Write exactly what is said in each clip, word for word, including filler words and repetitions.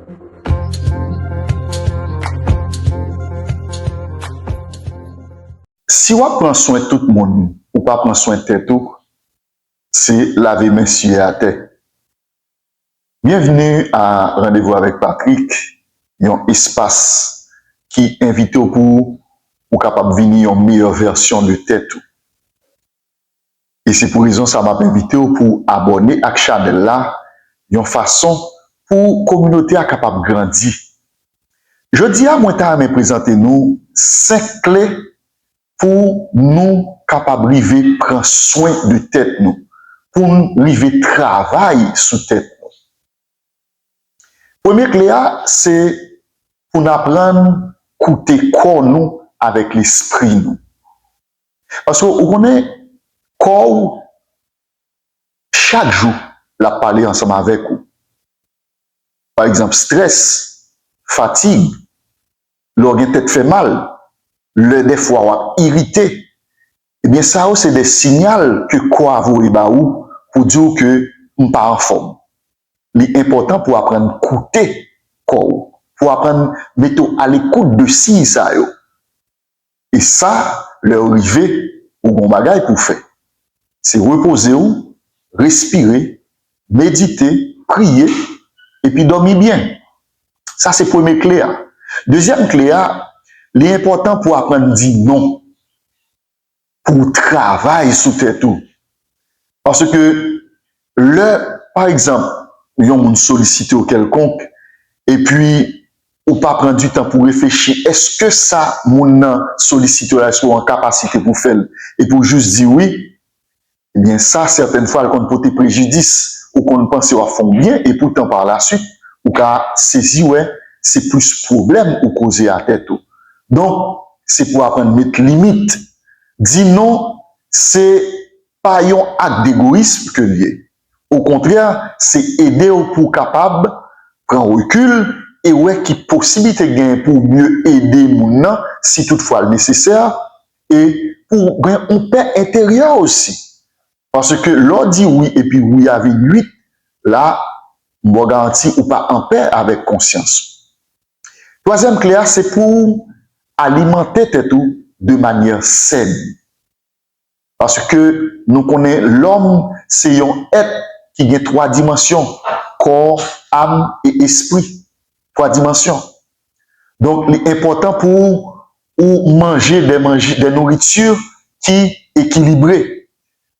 Si w ap pran swen tout moun, ou pa pran swen tèt ou, se lave men siye atè. Byenvni a Randevou avèk Patrick, yon espas ki envite w pou ou kapab vini yon meyè vèsyon de tèt ou. E se pou rezon sa m ap envite w pou abòne ak chanèl la, yon fason pou kominote a kapab grandi. Jodi a, mwen ta renmen prezante nou senk kle pou nou kapab rive pran swen de tèt nou, pou n rive travay sou tèt nou. Premye kle a, se pou n aprann koute kò nou avèk lespri nou. Paske ou konnen, kò w, chak jou, l ap pale ansanm avèk ou. Pa egzanp, estrès, fatig, lè w gen tèt fè mal, lè dèfwa w ap irite, ebyen, sa yo se de siyal ke kò a voye ba ou pou di w ke m pa anfòm. Li enpòtan pou w aprann koute kò w, pou w aprann mete w alekout de siy sa yo. E sa, lè w rive, ou gen yon bagay pou w fè. Se repoze w, respire, medite, priye, epi dòmi byen. Sa se premye kle a. Dezyèm kle a, li enpòtan pou w aprann di non, pou w travay sou tèt ou. Paske lè, pa egzanp, yon moun solisite w kèlkonk, epi ou pa pran di tan pou reflechi, èske sa moun nan solisite w la, èske w an kapasite pou fè l, epi w jis di wi, ebyen sa, sètèn fwa, l konn pote prejidis. Ou konn panse w ap fè yon byen, e poutan, pa la swit, ou ka sezi wè se plis pwoblèm ou koze a tèt ou. Donk, se pou aprann met limit. Di non, se pa yon ak degoyism ke l ye. Okontrè, se ede w pou w kapab pran rekil e wè ki posiblite k genyen pou w mye ede moun nan, si toutfwa l nesesè, e pou w gen yon pè enteryè osi. Paske lè w di wi epi wi a vin uit, la, m ba w garanti ou pa anpè avèk konsyans ou. Twazyèm kle a, se pou w alimante tèt ou de manyè sèn. Paske nou konnen lòm se yon èt ki gen twa dimansyon, kò, am e espri. Twa dimansyon. Donk, li enpòtan pou ou manje de manje, de nouriti ki ekilibre.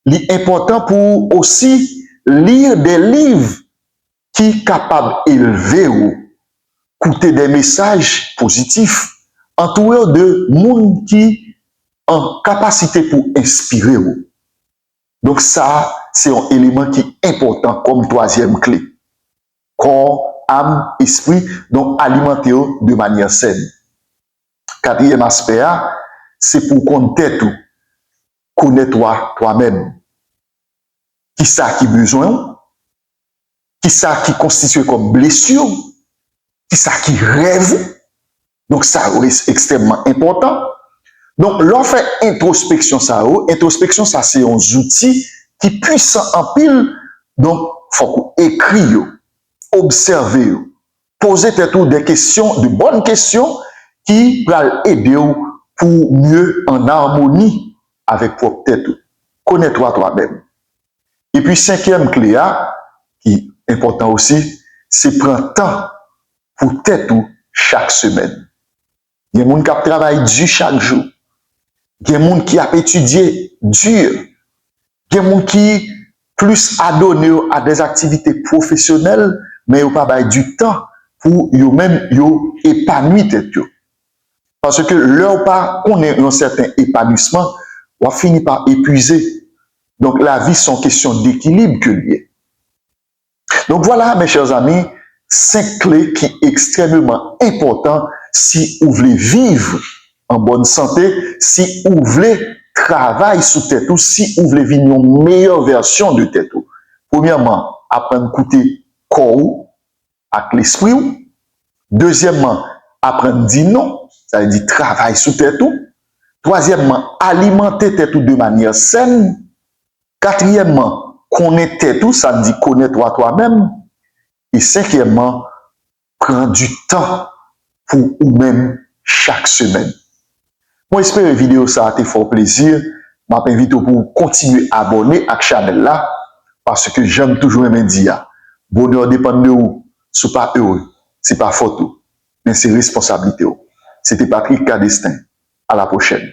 Li enpòtan pou ou osi li de liv ki kapab elve w, koute de mesaj pozitif, antoure w de moun ki an kapasite pou enspire w. Donk, sa, se yon eleman ki enpòtan kòm twazyèm kle. Kò, am, espri, donk, alimante yo de manyè sèn. Katriyèm aspè a, se pou w konn tèt ou, connais-toi toi-même. Kisa ki bezwen w? Kisa ki konstitye kòm blesi w? Kisa ki rèv ou? Donk, sa yo ekstrèmman enpòtan. Donk, lè w fè entwospeksyon sa yo, entwospeksyon sa se yon zouti ki pwisan anpil. Donk, fòk ou ekri yo, obsève yo, poze tèt ou de kesyon, de bòn kesyon ki pral ede w pou w mye an amoni avèk pwòp tèt ou. Connais-toi toi-même. Epi senkyèm kle a, ki enpòtan osi, se pran tan pou tèt ou chak semèn. Gen moun k ap travay di chak jou. Gen moun ki ap etidye di. Gen moun ki plis adone yo a dè aktivite pwofesyonèl, men yo pa bay di tan pou yo menm yo epanwi tèt yo. Paske lè w pa konnen yon sèten epanwisman, w ap fini pa epuize. Donk, lavi se yon kesyon dekilib ke l ye. Donk, vwala, mes chers amis, senk kle ki ekstrèmeman enpòtan si ou vle viv an bòn sante, si ou vle travay sou tèt ou, si ou vle vin yon meyè vèsyon de tèt ou. Premyèman, aprann koute kò ou ak lespri w. Dezyèmman, aprann di non, sa vle di travay sou tèt ou. Twazyèmman, alimante tèt ou de manyè sèn. Katriyèmman, konnen tèt ou, sa vle di connais-toi toi-même. E senkyèmman, pran du tan pou ou menm chak semèn. Mwen espere videyo sa a te fè w plezi. M ap envite w pou w kontinye abòne ak chanèl la, paske jan m toujou renmen di a, bonè depann de ou. Si w pa ere, se pa fòt ou, men se responsablite w. Se te Patrick Cadestin. A la pwochèn.